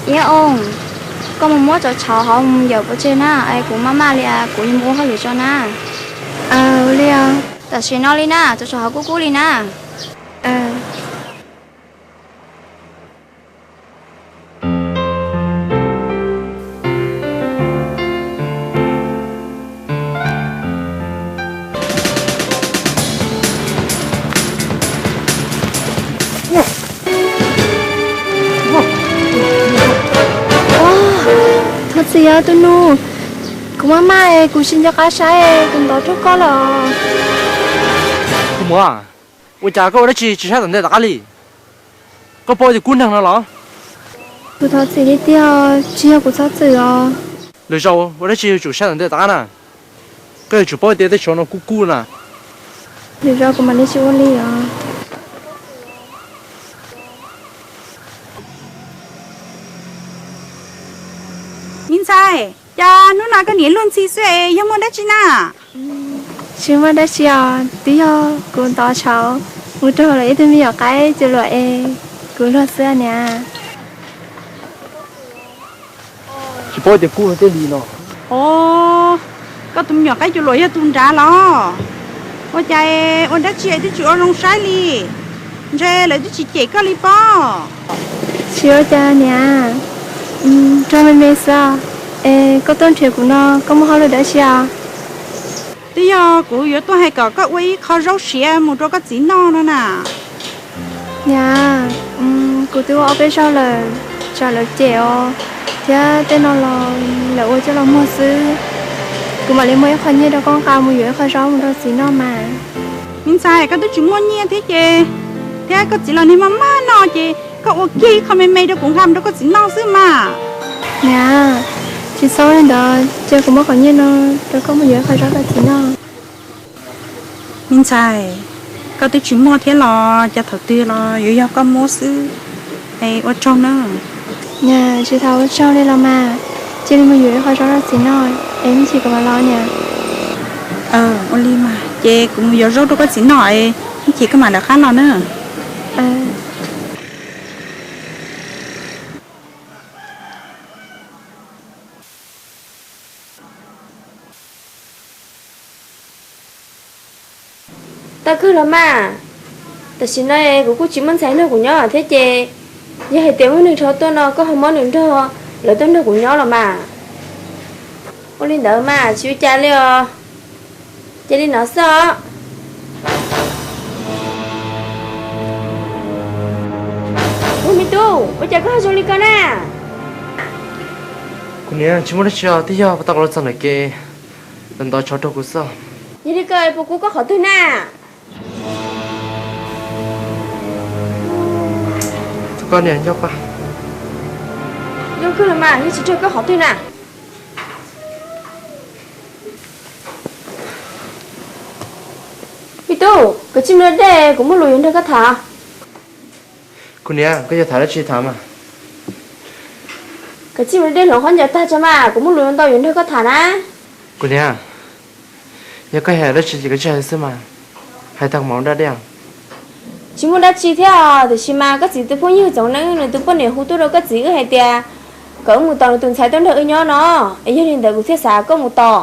Iab Oo, koj mus muab cov tshauv hauv mus yawm pov tseg na, es kuv maj maj li, kuv yuav mus ua hauj lwm tso na. Aw, ua li os. Tam sim no li na, cov tshauv hauv kub kub li na. Thov txim os tus nus, kuv maj maj es kuv tsis nco qab saib, kuv ntov rau koj lawm. Tus muam, ua cas koj ua dab tsi tsis saib tom ntej tom qab li? Koj paub tias kub neeg no los? Kuv thov txim tiag tiag, tsis yog kuv txhob txwm os. Lwm zaus ua dab tsi yuav tsum saib tom ntej tom qab na. Koj yuav tsum paub tias tej tshauv no kub kub na. Lwm zaus kuv mam li tsis ua li os. Me ntxhais, cas hnub no koj niam luag ntxhi xwb es yog muaj dab tsi na? Tsis muaj dab tsi os, twb yog kuv ntov tshauv mus rau lawv ib tug me nyuam qaib cuag luam es kuv luag xwb niam. Tsis paub tias kub tej li no. Os, koj tus me nyuam qaib cuag luam yog tus nrad los? Ua cas ua dab tsi es twb tsis ua zoo saib li? Ntshe lawv twb tsis cem koj li pob. Tsis ua cas niam, nrog me me xwb. Es koj tuaj nrhiav kuv no koj muaj hauj lwm dab tsi os? Twb yog kuv yuav tuaj hais kom koj ua ib qho zaub siav mus rau koj txiv noj no na. Niam, kuv twb ua ob peb zaug lawm, tsam lawv cem os, thiab tej no los lawv ua coj los muag xwb. Kuv mam li muab ib qho nyiaj rau koj nqa mus yuav ib qho zaub mus rau txiv noj mas. Me ntxhais, koj twb tsis muaj nyiaj thiab ces, thiab koj txiv los niag maj maj noj ces koj ua kiag ib qho me me rau kuv nqa mus rau koj txiv noj xwb mas. Niam, tsis txhob li ntawd, cia kuv muab qhov nyiaj no rau koj mus yuav ib qho zaub rau txiv noj. Me ntxhais, koj twb tsis muaj thiab los cas thaum twg los yuav yog koj muab xwb. Es ua tsaug na. Niam, tsis tau ua tsaug li los mas, cia li mus yuav ib qho zaub rau txiv noj, es ib chim kuv mam los niam. Ua li mas ces kuv mus yuav zaub rau koj txiv noj, ib chim koj mam lawv qab los na. Tau kawg los mas, tam sim no kuv kuj tsis muaj ntxhais nrog kuv nyob thiab ces, yog hais tias muaj neeg dhau tuaj no koj ho muab nws nrog lawv tuaj nrog kuv nyob los mas. Ua li ntawd mas tsis ua cas li os. Cia li no xwb os. Ub, me tub, ua cas koj ho zoo li ko na? Kuv niam, tsis muaj dab tsi os, twb yog pas tau los txog ntawm kev, lawv ntov tshauv rau kuv xwb. Yog li ko puas kub koj qhov twg na? Koj niam nco pa. Zoo kawg los mas, yeej tsis raug koj qhov twg na. Me tub, koj tsis mus dej, kuv muaj lus yuav nrog koj tham. Kuv niam, koj yuav tham dab tsi tham mas. Koj tsis mus dej, hloov khaub ncaws tag tso mas, kuv muaj lus ntau yuav nrog koj tham na. Kuv niam, yog koj hais dab tsi ces koj tsis hais xwb mas, hais tag kuv mam ua dab dej. Tsis muaj dab tsi thiab os, tiam sis mas koj txiv tus phooj ywg Txoov Neeb nws tus poj niam hu tuaj rau koj txiv wb hais tias kom wb mus tos nws tus ntxhais tuaj nrog wb nyob no, es yog li ntawd kuv thiaj xav kom koj mus tos.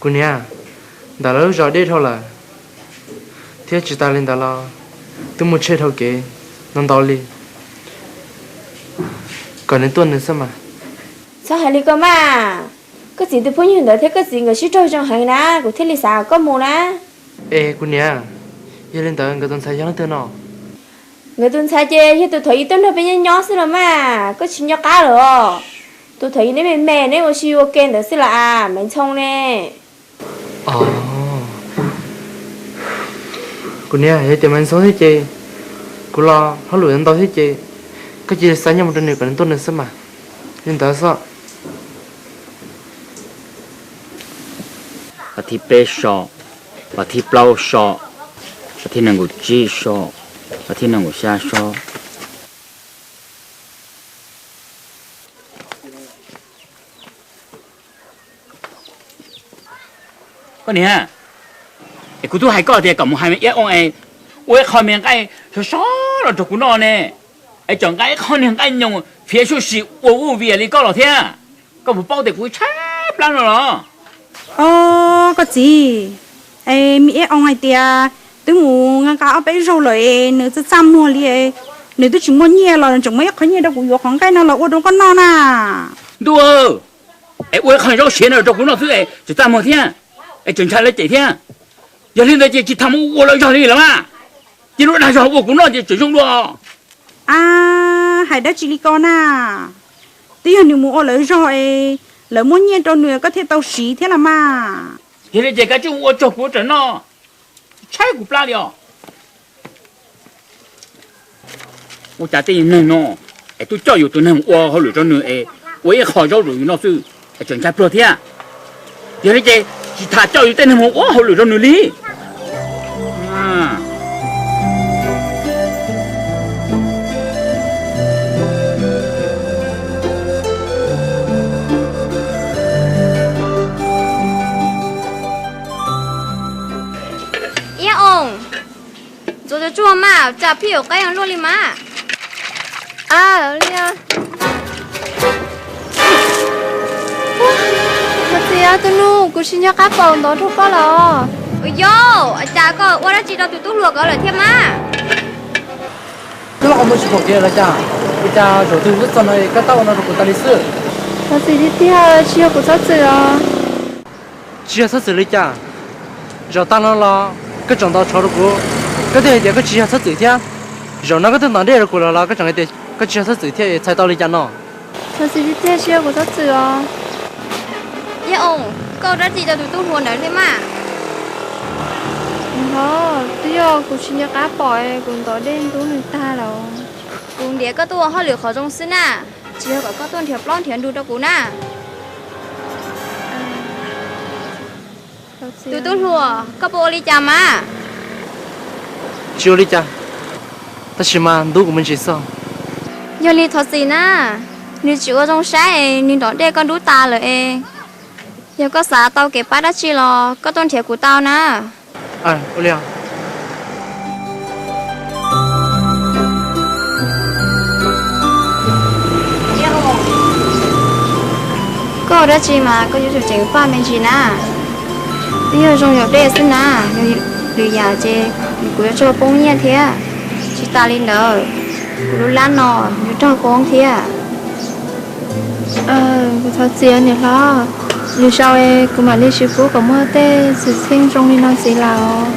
Kuv niam, ntawm lawv lub zos deb dhau lawm, thiab tsis tas li ntawd los twb muaj tsheb dhau kev no ntau li, kom nws tuaj nws xwb mas. Txhob hais li ko mas, koj txiv tus phooj ywg ntawd thiab koj txiv nkawd sib raug zoo heev na, kuv thiaj li xav kom koj mus na. Es kuv niam, yog li ntawd nkawd tus ntxhais yog leej twg no? Nkawd tus ntxhais ces yog tus thaum ub tuaj nrog peb nyob nyob xwb los mas, koj tsis nco qab lawm os. Tus thaum ub neb me me neb ua si ua ke ntawd xwb los as, Maiv Ntxhoo ne. Kuv niam, yog tias Maiv Ntxhoo thiab ces kuv los hauj lwm ntau thiab ces koj cia li xa nyiaj mus rau nws kom nws tuaj nws xwb mas. Li ntawd xwb. Vas thib peb so, vas thib plaub so, vas thib nees nkaum tsib so, vas thib nees nkaum xya so. Koj niam, es kuv twb hais koj tias kom mus hais me iab oo es ua ib qho me nqaij sov sov los rau kuv noj ne. Es tseem nqa ib qho niag nqaij nyoos fiav suj sim ua vuj vias li koj los thiab. Koj puas paub tias kuv tshaib plab no los? Os, koj txiv, es me Iab Oo hais tias twb mus nqa nqa ob peb zaug lawm es nws txaj txaj muag li, nws twb tsis muaj nyiaj los nws tseem muab ib qho nyiaj rau kuv yuav qhov nqaij no los ua rau koj noj na. Ntuj, es ua ib qho zaub siav no rau kuv noj xwb es tseem txaj muag thiab, es tseem ntshai lawv cem thiab. Yog li ntawd ces tsis tas mus ua lawv zog li los mas, ces lub dag zog ua kuv noj ces tseem zoo dua. A, hais dab tsi li ko na? Twb yog nws mus ua lawv zog es lawv muab nyiaj rau nws koj thiaj tau siv thiab los mas. Yog li ces kav tsij ua tsaug kuv tsam noj, tshaib kuv plab li os. Ua cas tej neeg no es tuaj coj yus tus neeg mus ua hauj lwm rau nws es ua ib qho zaub rau yus noj xwb es tseem ntshai pluag thiab. Yog li ces tsis tas coj yus tej neeg mus ua hauj lwm rau nws li. Iab Oo, ntxuav tsuag tsuag mas, cas phij yuav qaib luaj li mas. A, li Thov txim, tus nus, kuv tsis nco qab pom ntov rau koj los. Ua yog, cas koj ua dab tsi rau tus tub hluas ko lawm thiab mas? Koj los ua mus tsis pom kev los cas? Ua cas zaum twg twb txog no koj tau ua no rau kuv tas li xwb? Thov txim tiag tiag, tsis yog kuv txhob txwm os. Tsis yog txhob txwm li cas? Zaum tas no los koj tseem ntov tshov rau kuv, koj twb hais tias koj tsis yog txhob txwm thiab. Zaum no koj twb ntov dej rau kuv los los koj tseem hais tias koj tsis yog txhob txwm thiab, txhais tau li cas no? Thov txim tiag tiag, tsis yog kuv txhob txwm os. Iab Oo, koj ua dab tsi rau tus tub hluas ntawd thiab mas? Hov, twb yog kuv tsis nco qab pom, kuv ntov dej ntub nws tag lawm. Kuv ntiav koj tuaj ua hauj lwm qhov zoo xwb na, tsis yog kom koj tuaj nrhiav plaub nrhiav ntug rau kuv na. Tus tub hluas, koj puas ua li cas mas? Tsis ua li cas, tab sis mas ntub kuv me ntsis xwb. Yog li thov txim na, nws tsis ua zoo saib es nws ntov dej koj ntub tas lawm es. Yog koj xav tau kev pab dab tsi los koj tuaj nrhiav kuv tau na. Koj ua dab tsi mas koj yuav tsum ceev faj me ntsis na. Twb yog zoo yog dej xwb na, yog lwm yam ces kuv yuav tso poob nyiaj thiab. Tsis tas li ntawd, kuv lub lab no yuav raug poob thiab. Kuv thov txim niam hlob, lwm zaus kuv mam li siv pub kom muaj tej xwm txheej zoo li no ntxiv lawm.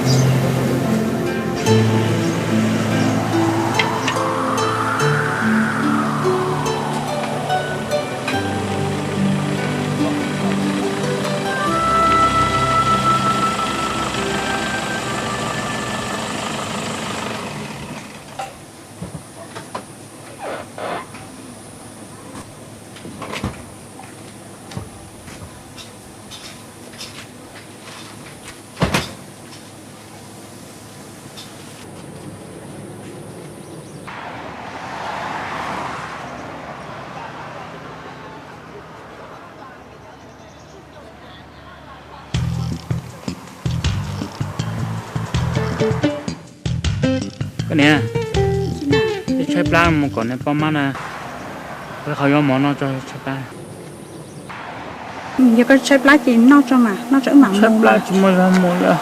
Koj niam, tshaib plab mus kom niam pab mab na, qhov yuav mov no tso tshaib plab. Yog koj tshaib plab ces noj tso mas, noj tso wb mam mus. Tshaib plab tsis muaj zog mus li.